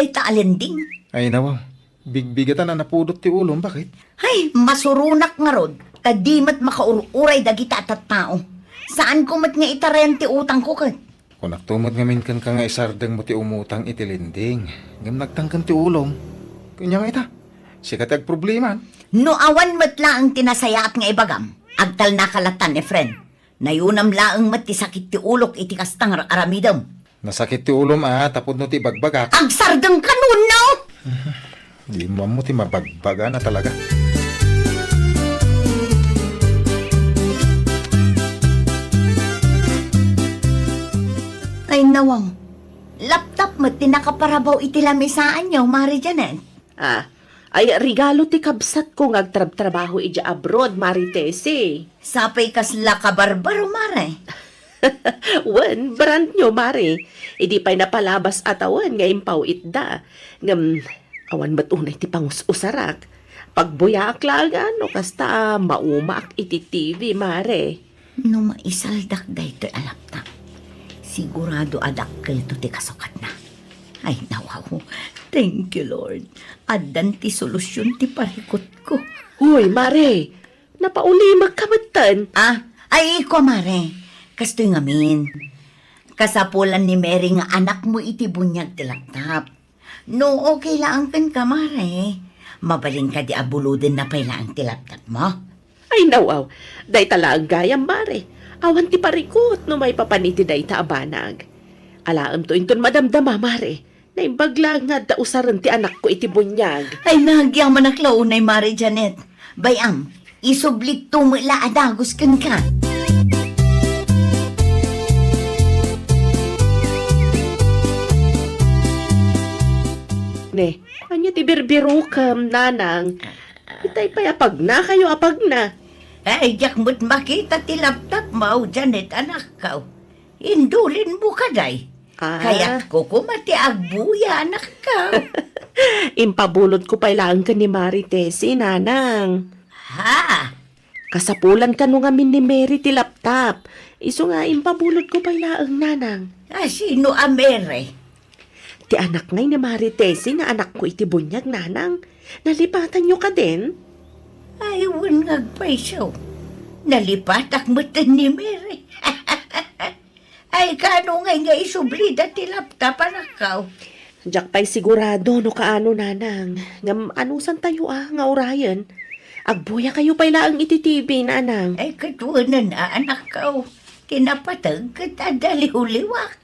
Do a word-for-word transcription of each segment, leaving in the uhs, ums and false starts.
dayta a lending. Ay, nawaw. Bigbigatan a napudot ti ulom, baket? Ay, masuronak ngarud, ta di met makaur-uray dagita a tattao. Saanko met nga itarayan ti utangko ket. Kunakto met ngamin kenka nga isardengmo ti umutang iti lending. Ngem nagtangken ti ulom. Kanya nga ita, sika ti agproblema. No awan met laeng ti nasayaat nga ibagam, agtalnaka latta, Efren. Nayunam laeng met ti sakit ti ulok iti kasta nga aramidem. Nasakit ti ulom a, tapno ti ibagbagak. Agsardengka, no? Dimo ammo ti mabagbagana talaga. Ay, nawaw. Laptop met ti nakaparabaw iti lamisaanyo, Mare Janet. Ah, ay, regalo ti kabsatko nga agtrabtrabaho idiay abroad, Mare Tessie. Sapay kasla kabarbaro, Mare. Wen, brand new, Mare. Idi pay napalabas a tawen nga impaw-itda. Ngem, awan met unay ti pangus-usarak. Pagbuyaak laeng no kasta a maumaak iti T V, Mare. No maisaldak daytoy a laptop, sigurado a dakkelto ti kasukatna. Ay, nawaw. Thank you, Lord. Addan ti solusyon ti parikutko. Uy, Mare, napaulimekka metten. Ah, ay, iko, Mare. Kastoy ngamin. Kasapulan ni Mary nga anakmo iti buniag ti laptop. No, okay laeng kenka, Mare. Mabalin kadi a bulodenna pay laeng ti laptopmo? Ay, nawaw. Dayta laeng gayam, Mare. Awan ti parikut no maipapan iti dayta a banag. Alaemto inton madamdama, Mare. Naimbag laeng nga adda usaren ti anakko iti buniag. Ay, nagyamanak la unay, Mare Janet. Bay-am, isublikto met la a dagus kenka. Ne, ania ti birbirokem, nanang? Itay pay a pagnakayo a pagna. Ay, diak met makita ti laptopmo, Janet, anakko. Indulinmo kadi? Ah. Kayatko koma ti agbuya, anakko. Impabulotko pay laeng ken ni Mare Tessie, nanang. Ha? Kasapulan kano ngamin ni Mary ti laptop. Isu nga impabulotko pay laeng, nanang. A, sino a Mary? Ti anak ngay ni Mare Tessie nga anakko iti buniag, nanang. Nalipatanyo kadin? Ay, wen nga agpayso. Nalipatak metten ni Mary. Ay, kaano ngay nga isublida ti laptop, anakko? Diak pay sigurado no kaano, nanang. Ngem anusantayo a nga urayen? Agbuyakayo pay laeng iti T V, nanang. Ay, ket wenen a, anakko. Ti napateg ket adda liwliwak.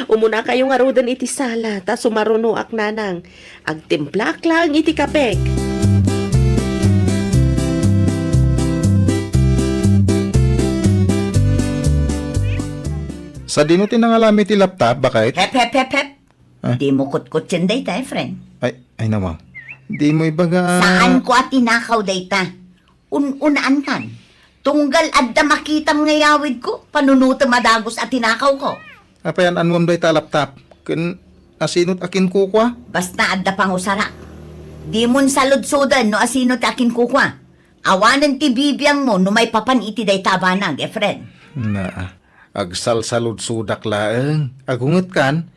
Umunakayo ngaruden iti sala, ta sumarunoak, nanang. Agtimplaak laeng iti kapek. Sadino ti nangalami ti laptop, baket? Hep, hep, hep, hep. Ah? Dimo kutkutsien dayta, Efren. Ay, ay, nawaw. Dimo ibaga. Saanko a tinakaw dayta. Un-unaankan. Tunggal adda makitam nga yawidko, panunotem a dagus a tinakawko. Apay an-anuem dayta a laptop? Ken asino ti akinkukua? Basta adda pangusarak. Dimon saludsoden no asino ti akinkukua. Awanen ti bibiangmo no maipapan iti dayta a banag, Efren. Naa, agsalsaludsodak laeng. Agungetkan?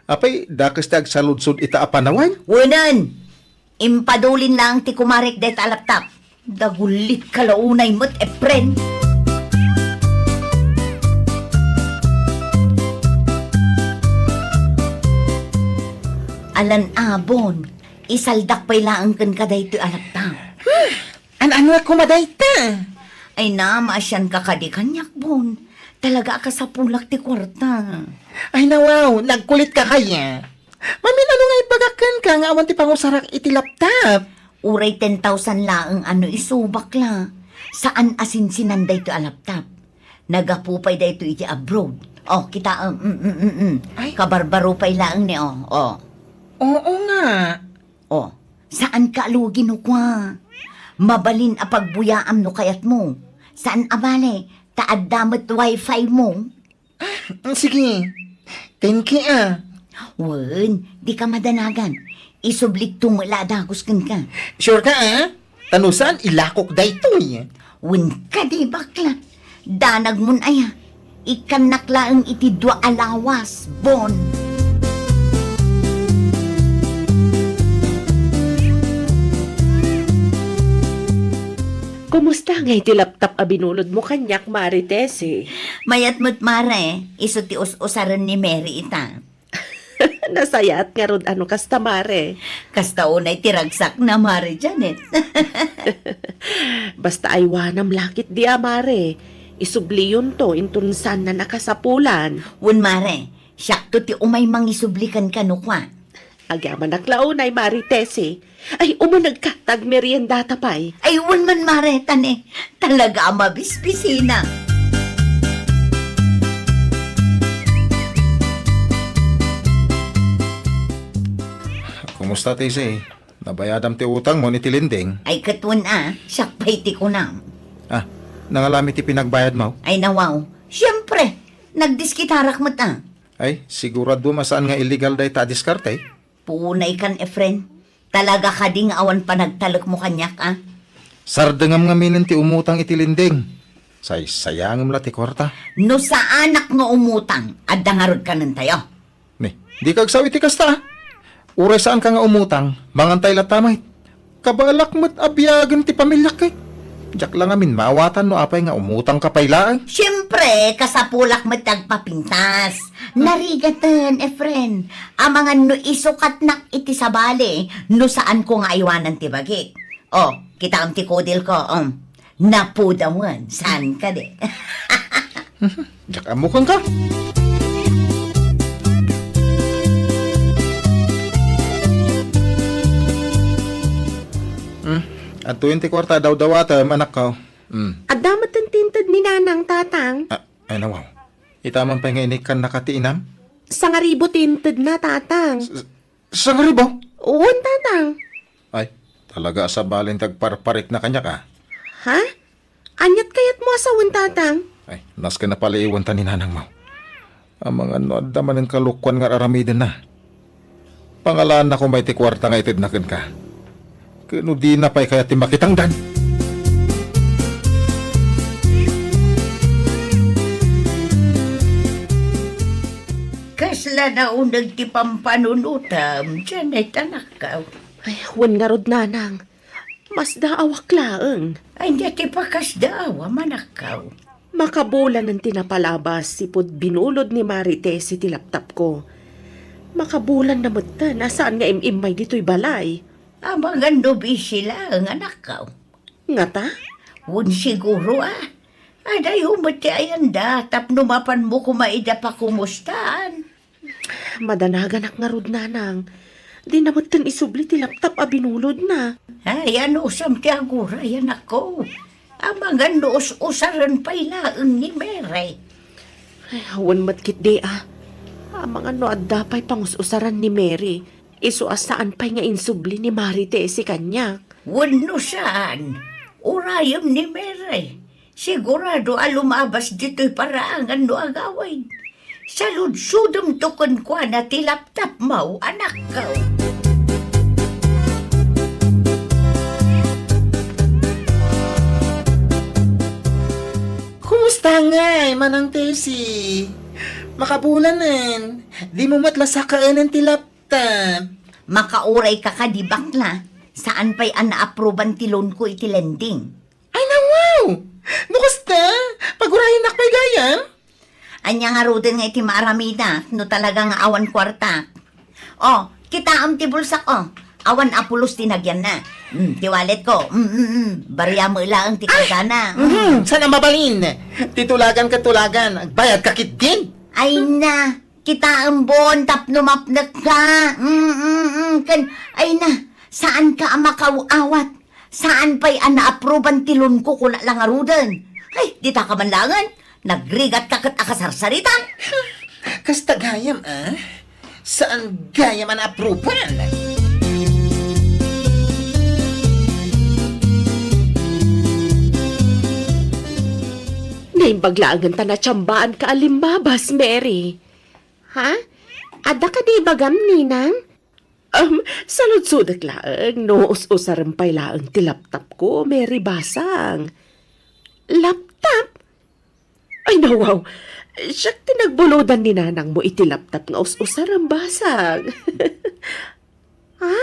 Apay, dakes ti agsaludsod ita a panawen? Wenen! Impadulin laeng ti kumarek dayta a laptop. Dagullitka la unay met, Efren. Alan-a, Bon, isaldak pay laeng kenka daytoy a laptop. An-ano a koma dayta? Ay na, maasianka kadi kaniak, Bon. Talaga a kasapulak ti kuarta. Ay, nawaw, nagkulitka kaya? Mamin-ano nga imbagak kenka nga awan ti pangusarak iti laptop? Uray ten thousand laeng a no isu, bakla. Saan a sinsinan daytoy a laptop. Naggapu pay daytoy iti abroad. Oh, kitaem, mm, mm, mm, mm. Ay. Kabarbaro pay laeng ni, oh, oh. Oo nga. Oh, saanka a lugi no kua. Mabalin a pagbuyaam no kayatmo. Saan a bale, ta adda met wifi mo. Ah, sige. Thank you, ah. Wen, dika madanagan. Isublikto met la a dagus kenka. Sure ka, ah? Ta no saan, ilakok daytoy. Wen kadi, bakla. Danagmon aya. Ikkannak laeng iti dua a lawas, Bon. Kumusta ngay ti laptop a binulodmo kaniak, Mare Tessie? Mayat met, Mare. Isu ti us-usaren ni Mary ita. Nasayaat ngarud a no kasta, Mare. Kasta unay ti ragsakna, Mare Janet. Basta aywanam la ketdi a, Mare. Isubliyonto inton saanna a kasapulan. Wen, Mare. Siakto ti umay mangisubli kenka no kua. Agyamanak la unay, Mare Tessie. Ay, umunegka ta agmeriendata pay. Ay, wen man, Mare, ta ne, talaga a mabisbisina. Kumusta, Tessie? Nabayadam ti utangmo iti lending? Ay, ket wen a, siak pay ti kunam. Ah, nangalami ti pinagbayadmo? Ay, nawaw. Siempre, nagdiskitarak met a. Ay, siguraduem a saan nga illegal dayta a diskarte? Punay kan, Efren. Talaga kadi nga awan panagtalekmo kaniak, a? Sardengam ngaminen ti umutang iti lending. Saysayangem la ti kuarta. No saanak nga umutang, adda ngarud kanentayo. Ni, dika agsao iti kasta, a. Uray saanka nga umutang, mangantay latta met. Kabaelak met a biagen ti pamiliak, ket diak la ngamin maawatan no apay nga umutangka pay laeng. Siempre, kasapulak met ti agpapintas. Narigaten, Efren. Amangan no isukatnak iti sabali, no saanko nga aywanan ti bagik. O, kitaem ti kudilko, um. Napudawen, saan kadi? Diak ammo kenka. Hmm, adtoyen ti kuarta a dawdawatem, anakko. Hmm. Adda met ti inted ni Nanang, Tatang. Ah, ay, nawaw. Ita man pay nga inikkannaka ti inam? Sangaribu ti intedna, Tatang. S-, Sangaribu? Wen, Tatang. Ay, talaga a sabali ti agparparikna kaniak, a. Ha? Aniat kayatmo a sawen, Tatang? Ay, nasken a paliiwanta ni nanangmo. Amangan no adda manen kalokuan nga ar-aramidenna. Pangalaannak pay ti kuarta nga itedna kenka. Ket no dina pay kayat ti makitangdan. Kasla nauneg ti pampanunotam, Janet, anakko. Ay, wen ngarud, Nanang. Masdaawak laeng. Ay, ania ti pakasdaawam, anakko? Makabulanen ti napalabas ipud binulod ni Mare Tessie ti laptopko. Makabulanna metten a saan nga im-immay ditoy balay. Amangan no busy laeng, anakko. Ngata? Wen siguro, a. Adayo met ti ayanda tapno mapanmo koma ida pakumustaan. Madanaganak ngarud, Nanang. Dina metten isubli ti laptop a binulodna. Ay, anusam ti aguray, anakko. Amangan no us-usaren pay laeng ni Mary. Ay, awan met ketdi, a. Amangan no adda pay pangus-usaran ni Mary. Isu a saan pay nga insubli ni Mare Tessie kaniak. Wenno saan, urayem ni Mary. Sigurado a lumabas ditoy paraangan no agawid. Saludsodemto kenkuana ti laptopmo, anakko. Kumusta ngay, Manang Tessie? Makabulanen, dimo met la sakaenen ti laptop. Ta makaurayka kadi, bakla. Saan pay a naaproban ti loanko iti lending. Ay, nawaw! No kasta, pagurayennak pay gayam? Ania ngaruden nga iti maaramidak no talaga nga awan kuartak? O, kitaem ti bulsak, o. Awan a pulos ti nagyanna. Mm, ti walletko. Mm, mm, mm. Baria met laeng ti kargana. Mm. Mhm, saan a mabalin? Ti tulagan ket tulagan. Agbayadka ketdin. Ay na, kitaem bon tapno mapnekka. Mm, mm, mm. Ken, ay na, saanka a makaw-awat. Saan pay a naaproban ti loanko, kuna la ngaruden. Ay, dita ka man laengen. Nagrigatka ket akasarsarita. Kasta gayam, a? Saan gayam a naaproban? Naimbag laengen ta natsiambaanka a limmabas, Mary. Ha? Adda kadi ibagam, Ninang? Um, saludsodek laeng no us-usarem pay laeng ti laptopko, Mary Basang. Laptop? Ay, nawaw. Siak ti nagbulodan ni nanangmo iti laptop nga us-usarem, Basang. Ha?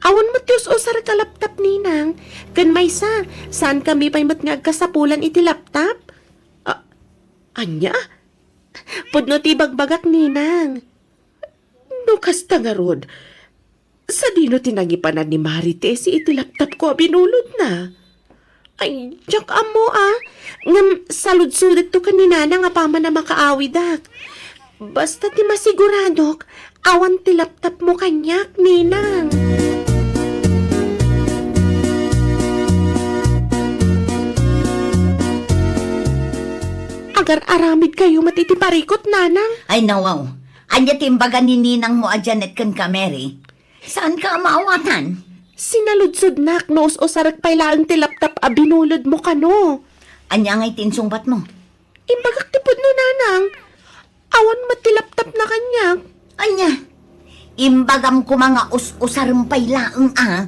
Awan met ti us-usarek a laptop, Ninang. Ken maysa, saankami pay met nga agkasapulan iti laptop? Ah, ania? Pudno ti ibagbagak, Ninang. No kasta ngarud, sadino ti nangipanan ni Mari Tessie iti laptop ko a binulodna? Ay, diak ammo, a. Ngem saludsodekto ken ni Nanang apaman a makaawidak. Basta ti masiguradok, awan ti laptop mo kaniak, Ninang. Agar-aramidkayo met iti parikut, Nanang. Ay, nawaw. Ania ti imbaga ni ninangmo a Janet kenka, Mary? Saanka a maawatan? Sinaludsodnak no us-usarek pay laeng ti laptop a binulodmo kano. Ania ngay ti insungbatmo? Imbagak ti pudno, Nanang. Awan met ti laptopna kaniak. Ania? Imbagam koma nga us-usarem pay laeng, a.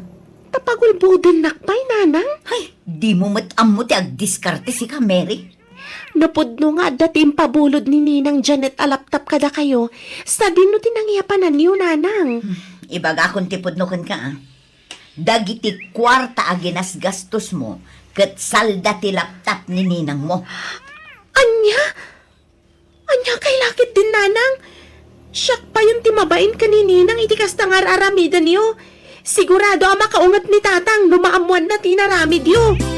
Ta pagulbodennak pay, Nanang. Ay, dimo met ammo ti agdiskarte sika, Mary. Napudno nga adda ti impabulod ni Ninang Janet a laptop kadakayo, sadino ti nangiapananyo, Nanang? Hmm, ibagakon ti pudno kenka, a. Dagiti kuarta a ginasgastosmo ket salda ti laptop ni ninangmo. Ania? Ania kay lakit din, Nanang? Siak payen ti mabain ken ni Ninang iti kasta nga ar-aramidenyo. Sigurado a makaunget ni Tatang no maammoanna ti inaramidyo.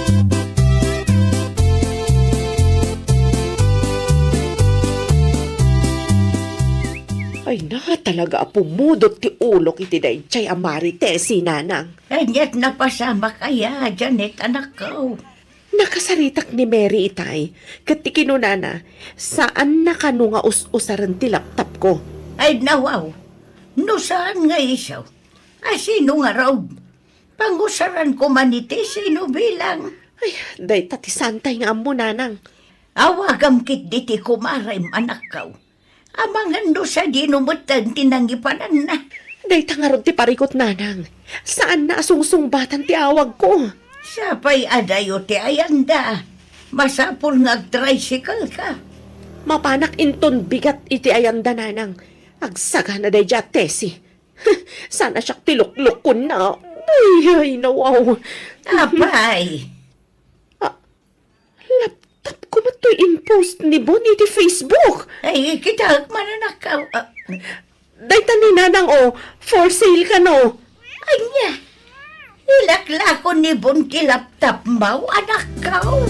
Ay na, talaga a pumudot ti ulok iti daydiay a Mari Tessie, Nanang. Ket napasamak aya, Janet, anakko? Nakasaritak ni Mary itay, ket ti kinunana, saanna kano nga us-usaren ti laptopko. Ay, nawaw. No saan nga isu, a sino ngarud? Pangusaran koma ni ti sino bilang. Ay, dayta ti saantay nga ammo, Nanang. Awagam ketdi ti kumarem, anakko. Amangan no sadino metten ti nangipananna. Dayta ngarud ti parikut, Nanang. Saanna a sungsungbatan ti awagko. Sapay adayo ti ayanda. Masapul nga agtricycle ka. Mapanak inton bigat iti ayanda, Nanang. Agsagana daydiay a Tessie. Saan a siak ti luklukkonna. Ay, ay, nawaw. Apay. Ah, laptop ko met toy in-post ni Bon iti Facebook. Ay, kitak man, anakko. Ah. Dayta ni Nanang, o, for sale kano. Ania? Ilaklako ni Bon ti laptopmo, anakko.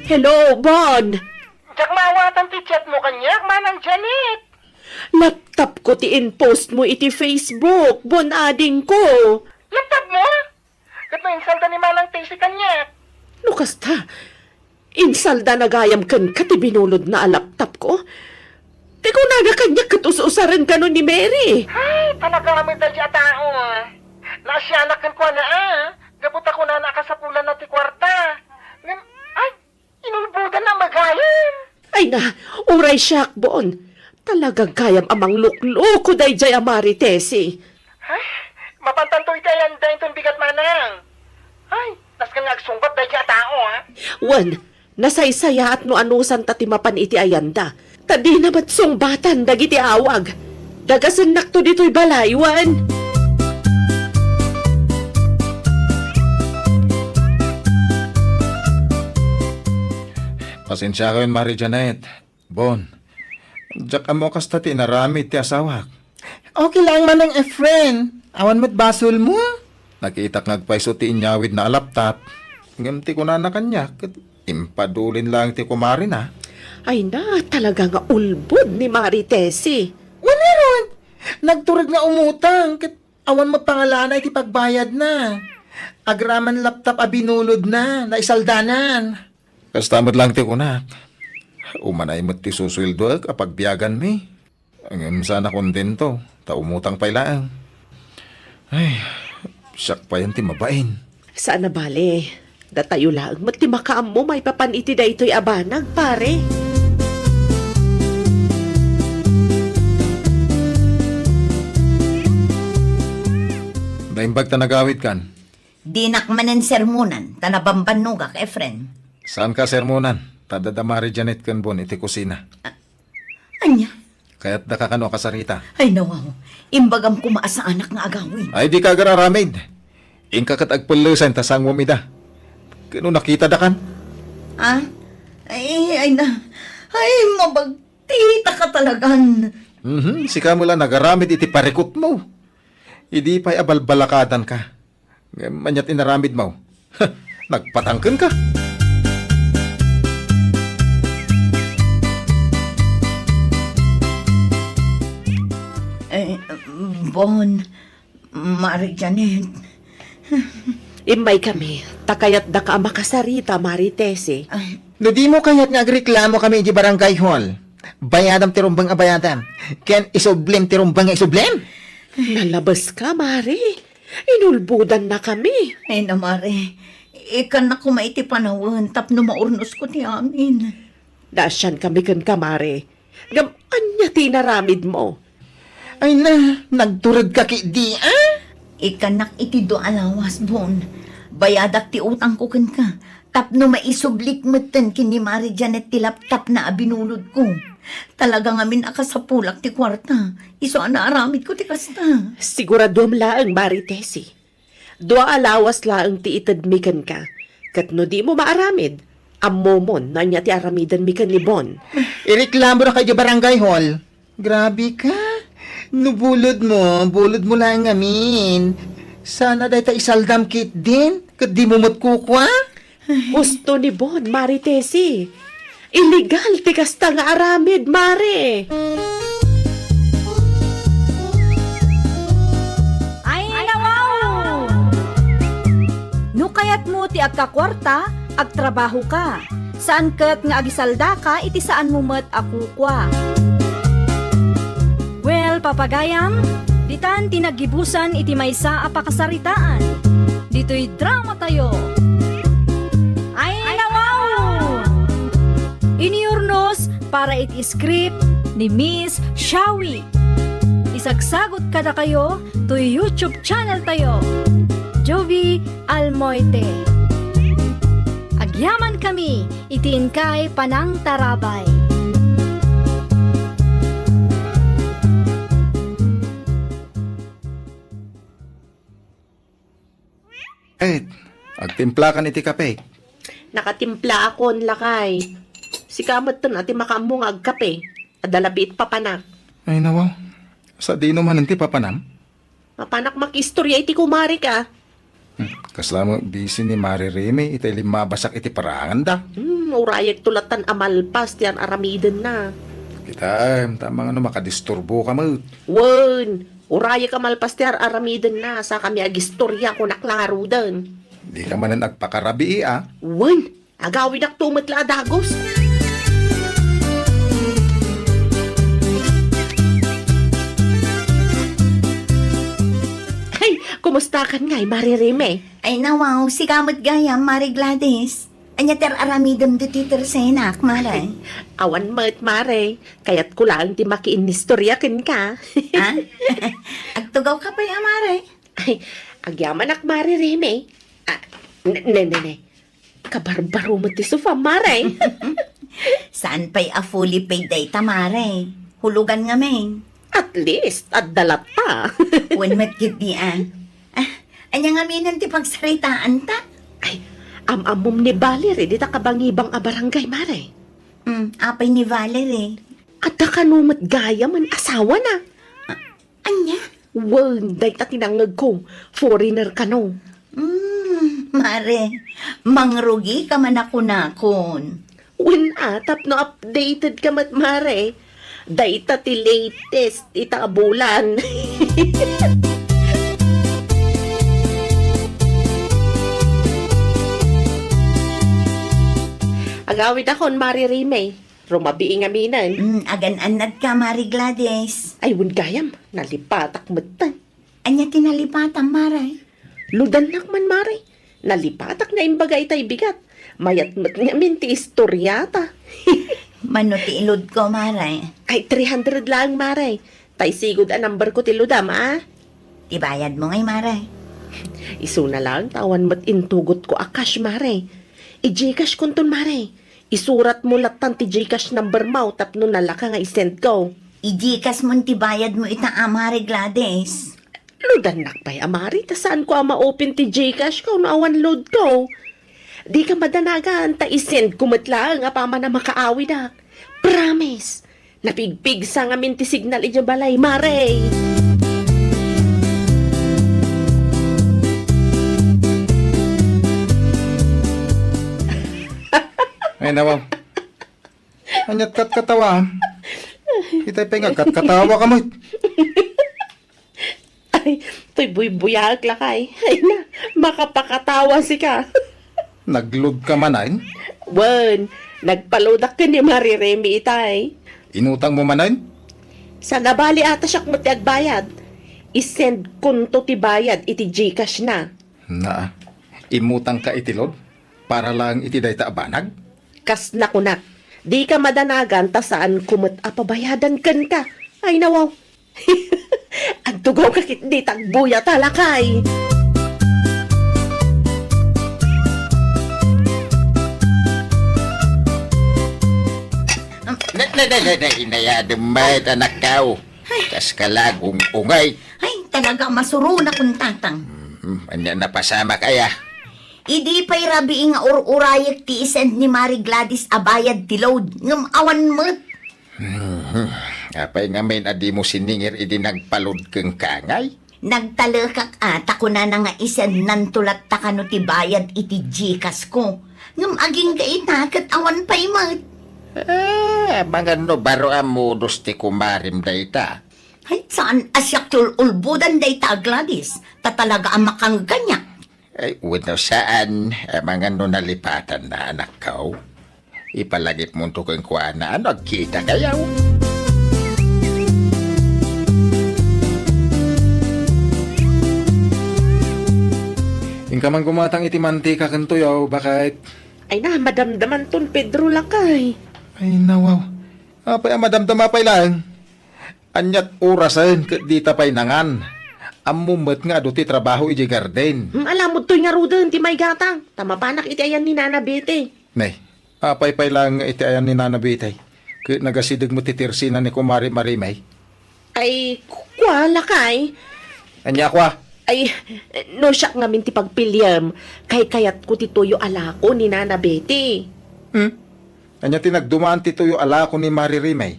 Hello, Bon. Diak maawatan ti chat mo kaniak, Manang Janet. Laptop ko ti in-post mo iti Facebook, Bon, adingko. Laptop mo? Ket no insalda ni Manang Tessie kaniak? No kasta, insaldana gayam kenka ti binulodna a laptop ko. Ti kunana kaniak ket us-usaren kano ni Mary. Ay, talaga met daydiay a tao, a. Naasianak kenkuana, a. Gapu ta kunana a kasapulanna ti kuarta. Ngem, ay, inulbodanna met gayam. Ay na, uray siak, Bon. Talaga gayam a manglukloko daydiay a Mari Tessie. Ay, mapantanto iti ayanda inton bigat, Manang. Ay, nasken nga agsungbat daydiay a tao, a. Wen, nasaysayaat no anusanta ti mapan iti ayanda. Ta dina met sungbatan dagiti awag. Dagasennakto ditoy balay, wen. Pasensiakayon, Mari Janet. Bon, diak ammo kasta ti inaramid ti asawak. Okay laeng, Manang Efren. Awan met basolmo? Nakitak nga agpayso ti inyawidna a laptop. Ngem ti kunana kaniak, ket impadulin laeng ti kumarina. Ay na, talaga nga ulbod ni Mari Tessie. Wen ngarud, nagtured nga umutang, ket awan met pangalana iti pagbayadna. Agraman laptop a binulodna, naisaldanan. Kasta met laeng ti kunak. Umanay met ti susueldoek a pagbiaganmi. Ngem saan a kontento, ta umutang pay laeng. Ay, siak payen ti mabain. Saan a bale. Datayo laeng met ti makaammo maipapan iti daytoy a banag, pare. Naimbag ta nagawidkan. Dinak manen sermonan, ta nabambannogak, Efren. Saanka sermonan? Ta adda da Mari Janet ken Bon iti kusina. Ania? Kayatdaka kano a kasarita? Ay, nawaw. Imbagam koma a saanak nga agawid. Ay, dika agar-aramid. Inka ket agpellesan ta sangom ida. Ken no nakitadakan? Ah? Ay, ay na. Ay, mabagtitaka talagan. Mhm, sika met la nagaramid iti parikutmo. Idi pay a balbalakadanka. Ngem ania ti inaramidmo? Nagpatangkenka? Eh, Bon, Mari Janet. Immaykami, ta kayatdaka a makasarita, Mari Tessie. Ay. No dimo kayat nga agreklamokami iti barangay hall, bayadam ti rumbeng a bayadam, ken isublim ti rumbeng nga isublim. Nalabeska, Mari. Inulbodannakami. Ay na, Mari. Ikkannak koma iti panawen tapno maurnosko ti amin. Naasiankami kenka, Mari. Ngem ania ti inaramidmo? Ay na, nagturedka ketdi, a? Ikkannak iti dua a lawas, Bon. Bayadak ti utangko kenka. Tapno maisublik metten ken ni Mari Janet ti laptopna a binulodko. Talaga ngamin a kasapulak ti kuarta. Isu a naaramidko ti kasta. Siguraduem laeng, Mari Tessie. Dua a lawas laeng ti itedmi kenka. Ket no dimo maaramid, ammomon no ania ti aramidenmi ken ni Bon. Ireklamodaka idiay barangay hall. Grabe ka. No bulodmo, bulodmo laeng ngamin. Saan a dayta isaldam ketdin, ket dimo met kukua? Husto ni Bon, Mari Tessie. Illegal ti kasta nga aramid, Mari. Ay, nawaw! No kayatmo ti agkakuarta, agtrabahoka. Saan ket nga agisaldaka iti saanmo met a kukua. Well, papagayam, ditan ti naggibusan iti maysa a pakasaritaan. Ditoy dramatayo. Ay, nawaw! Inurnos para iti script ni Miss Shawi. Isagsagot kadakayo toy YouTube channel tayo, Jovie Almoite. Agyamankami iti inkay panangtarabay. Eh, agtimplakan iti kape. Nakatimplaakon, lakay. Sika metten a ti makaammo nga agkape. Adda labiit papanak. Ay, nawaw. Sadino manen ti papanam? Mapanak makiistorya iti kumarek, a. Hmm, kasla met busy ni Mari Reme iti limmabasak iti paranganda. Hmm, urayek to latan a malpas ti ar-aramidenna. Kitaem, ta mangano makadisturbo ka met. Wen, urayek a malpas ti ar-aramidenna, sakami agistorya, kunak la ngaruden. Di ka manen agpakarabii, a? Wen, agawidak to met la a dagus. Ay, kumustakan ngay, Mari Reme? Ay, nawaw, sika met gayam, Mari Gladys. Ania ti ar-aramidem ditoy tersenak, Mare? Awan met, Mare. Kayatko laeng ti makiinnistorya kenka. Ha? Agtugawka pay a, Mare? Ay, agyamanak, Mare Reme. Ah, ne, ne, ne, ne. Kabarbaro met ti sofa, Mare. Saan pay a fully paid dayta, Mare? Hulugan ngamin. At least, adda latta. Wen met ketdi, a. Ah, ania ngaminen ti pagsaritaanta? Ay, am-ammom ni Valerie dita kabangibang a barangay, Mare. Hmm, apay ni Valerie? Adda kano met gayam a asawana. Ah, ania? Wen, dayta ti nangngegko, foreigner kano. Hmm, Mare, mangrugika man a kunakon. Wen a, tapno updated ka met, Mare. Dayta ti latest ita a bulan. Agawidakon, Mare Reme. Rumabii ngaminen. Mm, agan-annadka, Mare Gladys. Ay, wen gayam, nalipatak metten. Ania ti nalipatam, Mare? Ludannak man, Mare. Nalipatak nga imbaga itay bigat. Mayat met ngamin ti istoriata. Mano ti iludko, Mare? Ay, three hundred laeng, Mare. Tay sigud a number ko ti ludam, a? Ti bayadmo ngay, Mare? Isuna laeng ta awan met intugotko a cash, Mare. I-GCash konton, Mare. Isuratmo lattan ti GCash number mo tapno nalaka nga i-send ko. I-GCash mon ti bayad mo ita a, Mare Gladys. Loadannak pay a, Mare, ta saan ko a ma-open ti GCash ko no awan load ko. Dika madanagan, ta i-send ko met laeng apaman a makaawidak. Promise! Napigpigsa ngamin ti signal idiay balay, Mare! Ay, nawaw. Ania't katkatawa? Itay pay nga katkatawa ka met. Ay, toy buybuyaek lakay. Ay na, makapakatawa sika. Nag-load ka manen? Wen, nagpa-loadak ken ni Mare Remy itay. Inutang mo manen? Sa nabali ata siak met ti agbayad. I-send konto ti bayad iti GCash na. Na, imutang ka iti load para lang iti dayta a banag? Kas nakunak, dika madanagan ta saan ko met a pabayadan kenka. Ay, nawaw. Agtugaw ka ket di tagbuya ta lakay. Ne, ne, ne, ne, ne, inayadem met, anakko. Ay. Kas ka laeng ungay. Ay, talaga, masuronak kun tatang. Mhm, ania napasamak aya? Idi pay rabii nga ur-urayek ti i-send ni Mare Gladys a bayad ti load, ngem awan met. Mhm. Apay ngamin a dimo siningir idi nagpa-load kenka ngay? Nagtalekak a, ta kunana nga i-send nanto latta kano ti bayad iti GCash ko. Ngem agingga ita ket awan pay met. Ah, amangan no baro a modus ti kumarem dayta. Ay, saan a siak ti ul-ulbodan dayta a Gladys, ta talaga a makangganiak. Ay, wenno saan, amangan no nalipatanna, anakko. Ipalagipmonto kenkuana, no agkitakayo. Inka man gumatang iti mantika ken tuyo, baket. Ay na, madamdamanton, Pedro, lakay. Ay, nawaw. Apay a madamdama pay laeng? Ania't orasen ket dita pay nangan? Ammom met nga adu ti trabaho idiay garden. Hmm, alamodtoy ngaruden ti maigatang, ta mapanak iti ayan ni Nana Betty. Nay, apay pay laeng nga iti ayan ni Nana Betty? Ket nagasideg met ti tersina ni Kumare Marimay. Ay, ku-, kua, lakay. Ania kua? Ay, no siak ngamin ti pagpiliam, kaykayatko ti tuyo a lako ni Nana Betty. Hmm? Ania ti nagdumaan ti tuyo a lako ni Mare Remy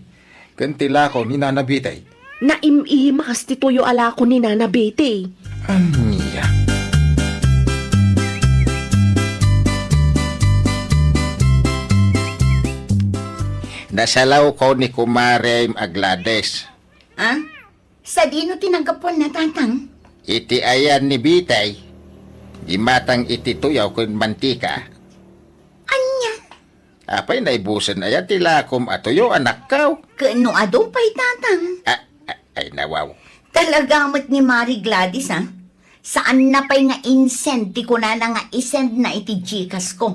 ken ti lako ni Nana Betty? Naim-imas ti tuyo a lako ni Nana Betty. Ania? Nasalawko ni Kumarem a Gladys. Ah? Sadino ti naggapuanna, Tatang? Iti ayan ni Betty, imatang iti tuyo ken mantika. Ania? Apay, naibusen aya ti lakom a tuyo, anakko? Ken no adu pay, Tatang? A-, a-, ay, nawaw. Talaga met ni Mare Gladys, a? Saanna pay nga insend ti kunana nga isendna iti GCash ko.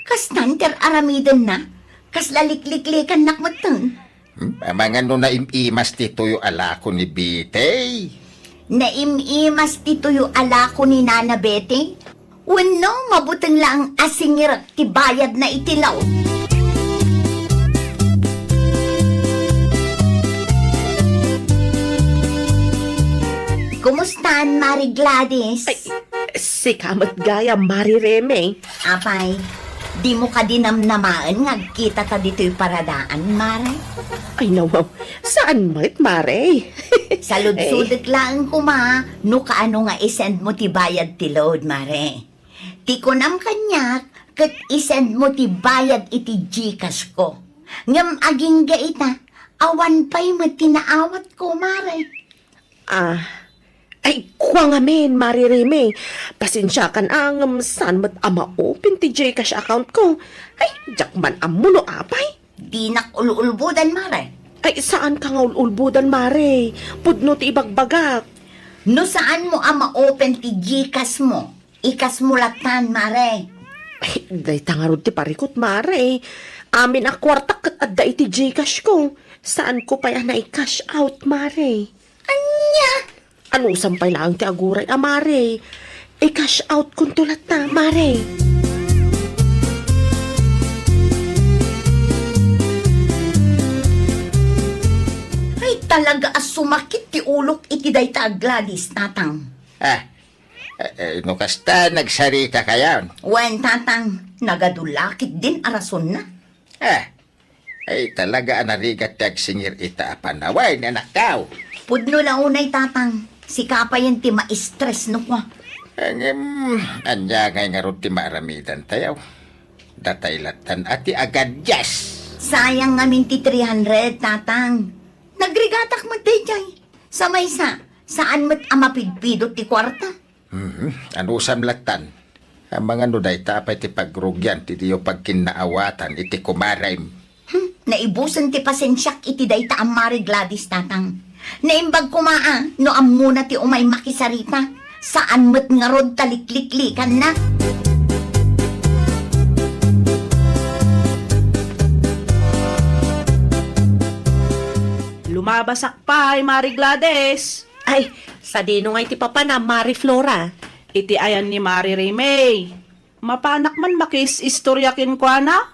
Kastan ti ar-aramidenna? Kasla likliklikannak metten. Hmm? Amangan no naim-imas ti tuyo a lako ni Betty? Naim-imas ti tuyo a lako ni Nana Betty? Wenno, mabuteng laeng a singirek ti bayadna iti load? Kumustan, Mare Gladys? Ay, sika met gayam, Mare Remy. Apay, dimo kadi namnamaen nga agkitata ditoy paradaan, Mare? Ay, nawaw. Saan met, Mare? Saludsodek laeng koma no kaano nga isend mo ti bayad ti load, Mare. Ti kunam kaniak, ket isend mo ti bayad iti GCash ko. Ngem agingga ita, awan pay met ti naawatko, Mare. Ah, ay, kua ngamin, Mare Remy. Pasensiakan a, ngem saan met a ma-open ti GCash account ko. Ay, diak man ammo no apay. Dinak ul-ulbodan, Mare. Ay, saanka nga ul-ulbodan, Mare. Pudno ti ibagbagak. No saan mo a ma-open ti GCash mo, i-cash mo lattan, Mare. Ay, dayta ngarud ti parikut, Mare. Amin a kuartak ket adda iti GCash ko. Saanko pay a nai-cash out, Mare. Ania? Anusam pay laeng ti aguray a, Mare. I-cash out konto latta, Mare. Talaga a sumakit ti ulok iti dayta a Gladys, Tatang. Ah, eh, eh, no kasta, nagsaritakayon. Wen, Tatang, nagadu la ketdin a rasonna. Ah, ay, talaga a narigat ti agsingir ita a panawen, anakko. Pudno la unay, Tatang. Sika payen ti ma-stress no kua. Ngem, ania ngay ngarud ti maaramidantayo? Datay lattan a ti agadias. Sayang ngamin ti three hundred, Tatang. Nagrigatak met daydiay. Sa maysa, saan met a mapidpidot ti kuarta. Mhm. Anusam lattan? Amangan no dayta pay ti pagrugian ti diyo pagkinnaawatan iti kumarem. Hmm, naibusen ti pasensiak iti dayta a Mari Gladys, Tatang. Naimbag koma a no ammona ti umay makisarita. Saan met ngarud ta likliklikanna. Lumabasak pay, Mari Gladys. Ay, sadino ngay ti papanam, Mari Flora? Iti ayan ni Mari Remey. Mapanak man makis-istorya kenkuana?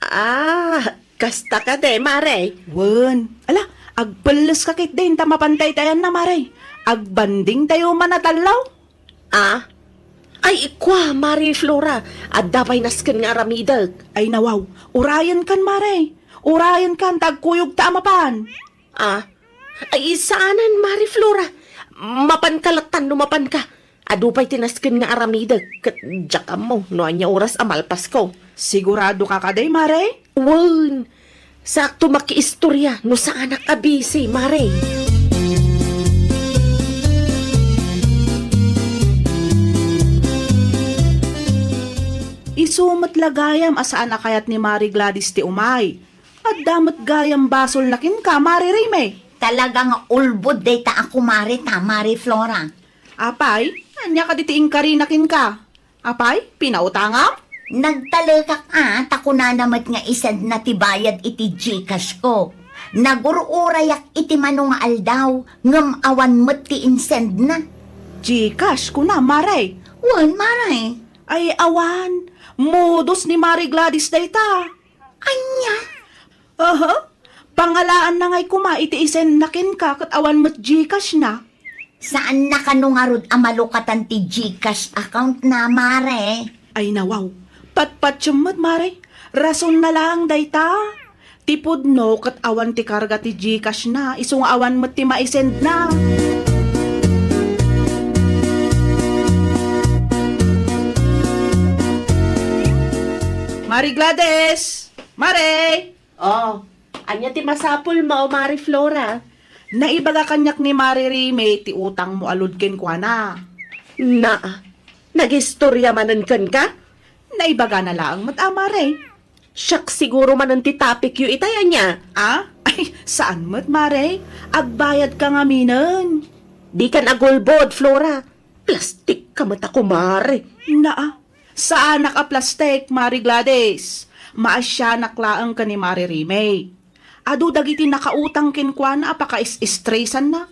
Ah, kasta kadi, Mare? Wen. Ala, agpelles ka ketdi ta mapantay ti ayanna, Mare. Agbanding tayo man a tallo. Ah? Ay, kua, Mari Flora, adda pay nasken nga aramidek. Ay, nawaw. Urayen kan, Mare. Urayen kan, ta agkuyog ta a mapan. Ah? Ay, saanen, Mari Flora. Mapanka lattan no mapanka. Adu pay ti nasken nga aramidek, ket diak ammo no ania oras a malpasko. Sigurado ka kadi, Mare? Wen. Sakto makiistorya no saanak a busy, Mare. Isu met la gayam a saan a kayat ni Mari Gladys ti umay. Adda met gayam basolna kenka, Mari Rime. Talaga nga ulbod dayta a kumare ta, Mari Flora. Apay, ania kadi ti inkarina kenka? Apay, pinautangam? Nagtalekak a, ta kunana met nga isendna ti bayad iti Gcash ko. Nagur-urayak iti mano nga aldaw, ngem awan met ti insendna. Gcash, kuna, Mare? Wen, Mare. Ay, awan. Modus ni Mari Gladys dayta. Ania? Aha. Pangalaanna ngay koma iti isendna kenka ket awan met Gcash na. Saanna kano ngarud a malukatan ti Gcash account na, Mare? Ay, nawaw. Patpatiem met, Mare. Rason na laeng dayta. Ti pudno ket awan ti karga ti Gcash na, isu nga awan met ti maisend na. Mari Gladys! Mare! Oh, ania ti masapulmo, Mari Flora? Naibaga kaniak ni Mari Rime ti utangmo a load kenkuana. Na, nagistorya manen kenka? Naibagana laeng met a, Mare. Siak siguro manen ti topicyo itay, ania? Ah? Ay, saan met, Mare. Agbayadka ngaminen. Dikan agulbod, Flora. Plastikka met a kumare. Naa, saanak a plastik, Mari Gladys. Maasianak laeng ken ni Mari Rime. Adu dagiti nakautang kenkuana a pakais-istresanna.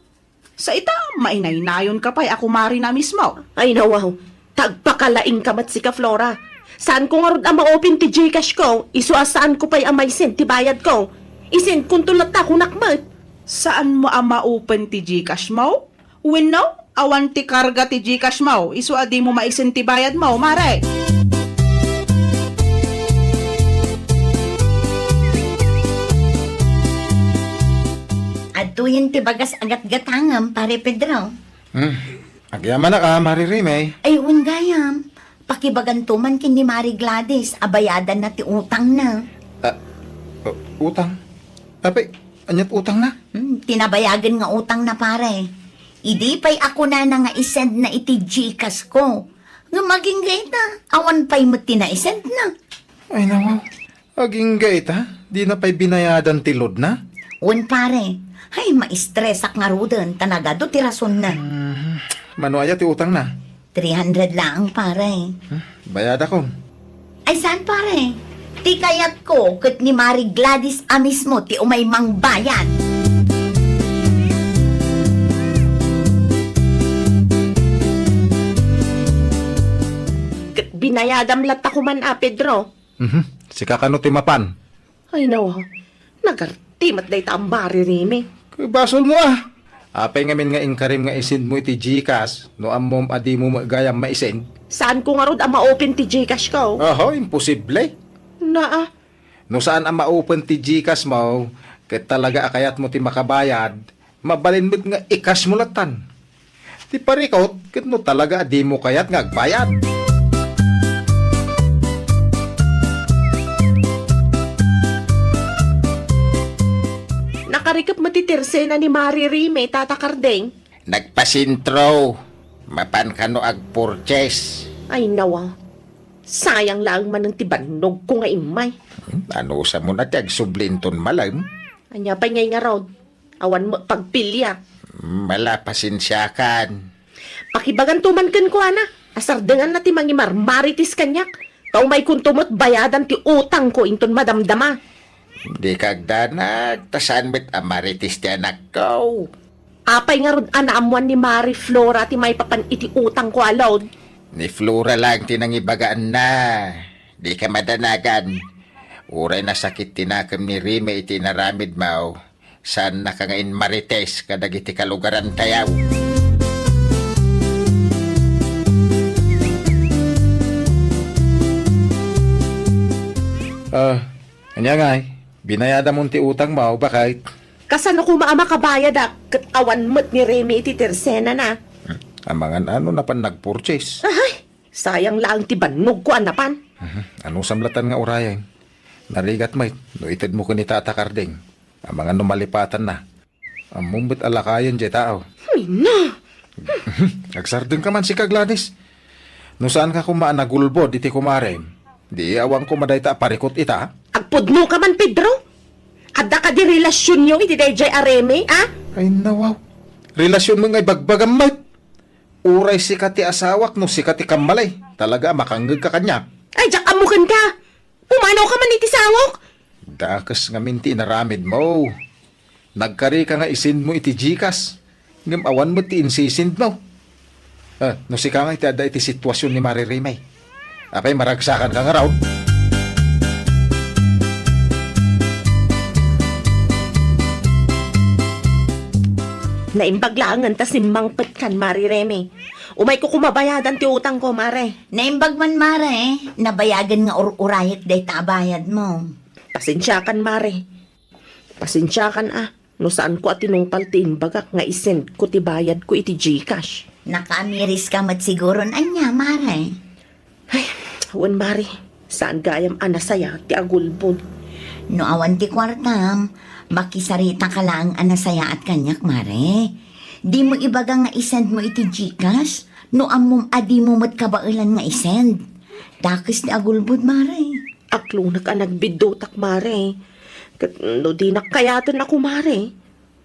Sa ita, mainaynayonka pay a kumarina mismo. Ay, nawaw. Tagpakalaingka met sika, Flora. Saanko ngarud a ma-open ti Gcash ko, isu a saanko pay a maisend ti bayad ko. Isendkonto latta kunak met. Saanmo a ma-open ti Gcash mo? Wenno, awan ti karga ti Gcash mo, isu a dimo maisend ti bayad mo, Mare? Adtoyen ti bagas a gatgatangem, Pare Pedro. Hmm. Agyamanak a, Mari Rime. Ay, wen gayam. Pakibaganto man ken ni Mari Gladys a bayadanna ti utangna. Ah, uh, utang? Apay, ania't utangna? Hmm, ti nabayagen nga utangna, pare. Idi pay a kunana nga isendna iti Gcash ko. Ngem agingga ita, awan pay met ti naisendna. Ay, nawaw. Agingga ita, dina pay binayadan ti loadna? Wen, pare. Ay, maistresak ngaruden, ta nagadu ti rasonna. Mhm. Mano aya ti utangna? Three hundred laeng, pare. Hmm, bayadakon. Ay, saan, pare? Ti kayatko ket ni Mari Gladys a mismo ti umay mangbayad. Ket binayadam latta koman a, Pedro. Mhm. Sika kano ti mapan? Ay, nawa. Nagarti met dayta a Mari Rime. Basolmo a. Apay ngamin nga inkarim nga i-send mo iti GCash no ammom a dimo met gayam mai-send? Saanko ngarud a ma-open ti GCash ko. Oho, imposible. Naa. No saan a ma-open ti GCash mo, ket talaga a kayatmo ti makabayad, mabalin met nga i-cash mo lattan. Ti parikut, ket no talaga a dimo kayat nga agbayad. Nakarikep met ti tersena ni Mari Rime, Tata Kardeng. Nagpasentro. Mapan kano agpurchase? Ay, nawa. Sayang laeng manen ti bannogko nga immay. Hmm, anusam na ti agsubli inton malem? Ania pay ngay ngarud? Awan met pagpiliak. Mala, pasensiakan. Pakibaganto man kenkuana a sardenganna ti mangimarmarites kaniak, ta umaykonto met bayadan ti utangko inton madamdama. Dika agdanag, ta saan met a marites ti anakko. Apay ngarud a naammoan ni Mari Flora ti maipapan iti utangko a load? Ni Flora laeng ti nangibagaanna. Dika madanagan. Uray nasakit ti nakem ni Rime iti inaramidmo, saannaka nga inmarites kadagiti kalugarantayo. Ah, ania ngay? Binayadamon ti utangmo, baket? Kasano koma a makabayadak ket awan met ni Remy iti tersenana? Hmm. Amangan ano napan nagpurchase? Ahay, sayang laeng ti bannogko a napan. Mhm. Anusam lattan nga urayen? Narigat met no itedmo ken ni Tata Kardeng. Amangan no malipatanna. Ammom met a lakayen diay tao. Ay, na! Agsardengka man sika, Gladys. No saanka koma a nagulbod iti kumarem, di awan koma dayta a parikut ita? Agpudnoka man, Pedro! Adda kadi relasionyo iti daydiay a Remy, a? Ay, nawaw. Relasion met nga ibagbagam met. Uray sika ti asawak no sika ti kammalay, talaga a makangngegka kaniak. Ay, diak ammo kenka! Pumanawka man iti sangok! Dakes ngamin ti inaramidmo. Nagkarika nga i-send mo iti GCash, ngem awan met ti insi-send mo. Ah, no sika nga iti adda iti situasion ni Mari Remy. Apay, maragsakanka ngarud? Naimbag laengen ta simmangpetkan, Mari Remy. Umayko koma bayadan ti utangko, Mare. Naimbag man, Mare. Nabayagen nga ur-urayek dayta a bayadmo. Pasensiakan, Mare. Pasensiakan a, no saanko a tinungpal ti imbagak nga i-sendko ti bayadko iti GCash. Nakaamiriska met siguron ania, Mare? Ay, wen, Mare. Saan gayam a nasaya ti agulbod. No awan ti kuartam, makisarita ka laeng a nasayaat kaniak, Mare. Dimo ibaga nga i-send mo iti GCash, no ammom a dimo met kabaelan nga i-send. Dakes ti agulbod, Mare. Aklonek a nagbiddutak, Mare. Ket no dinak kayaten a kumare,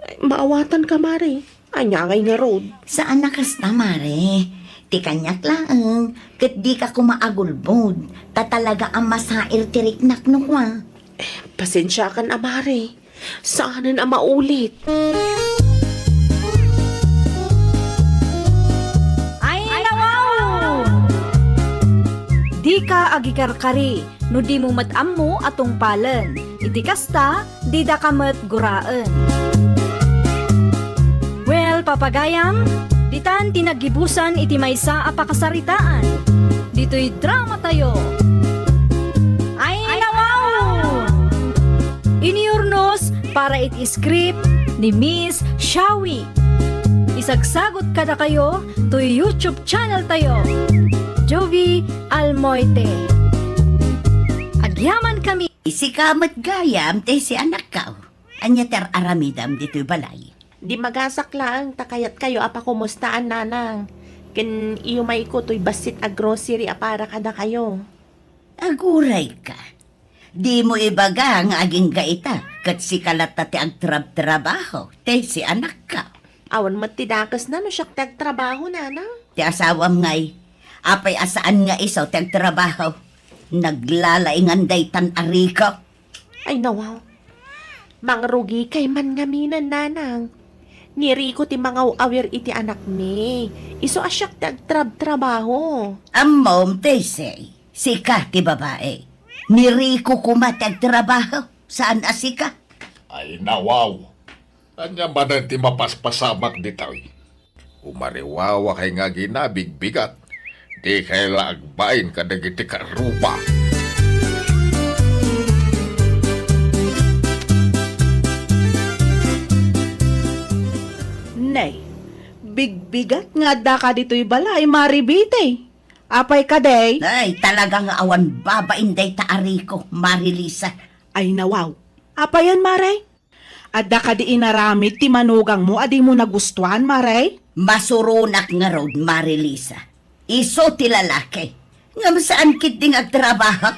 ay, maawatanka, Mare. Ania ngay ngarud? Saan a kasta, Mare. Ti kaniak laeng, ket dika koma agulbod, ta talaga a masair ti riknak no kua. Eh, pasensiakan a, Mare. Saanen a maulit. Ay, nawaw! Dika agikarkari no dimo met ammo a tungpalen. Iti kasta, didaka met guraen. Well, papagayam, ditan ti naggibusan iti maysa a pakasaritaan. Ditoy dramatayo. Ay, nawaw! Inyurnos para iti script ni Miss Shawi. Isagsagot kadakayo toy YouTube channel tayo, Jovi Almoite. Agyaman kami. Sika met gayam, Tessie, anakko. Ania ti ar-aramidam ditoy balay? Di magasak laeng ta kayatkayo a pakumustaan, Nanang. Ken iyumayko toy bassit a grocery a para kadakayo. Agurayka. Dimo ibaga nga agingga ita, ket sika latta ti agtrabtrabaho, Tessie, anakko. Awan met ti dakesna no siak ti agtrabaho, Nanang. Ti asawam ngay, apay a saan nga isu ti agtrabaho? Naglalaingan daytan a riko. Ay, nawaw. Mangrugikay man ngaminen, Nanang. Ni Rico ti mangaw-awir iti anakmi. Isu a siak ti agtrabtrabaho. Ammom, Tessie, sika ti babai. Ni Rico koma ti agtrabaho, saan a sika. Ay, nawaw. Ania manen ti mapaspasamak ditoy? Umariwawakay nga aginabigbigat, dikay la agbain kadagiti karupa. Nay, bigbigat nga adda ka ditoy balay, Mari Betty. Apay kadi? Ay, talaga nga awan babain dayta a Rico, Mari Lisa. Ay, nawaw. Apayen, Mari? Adda kadi inaramid ti manugangmo a dimo nagustuan, Mari? Masuronak ngarud, Mari Lisa. Isu ti lalaki. Ngem saan ketdi nga agtrabaho?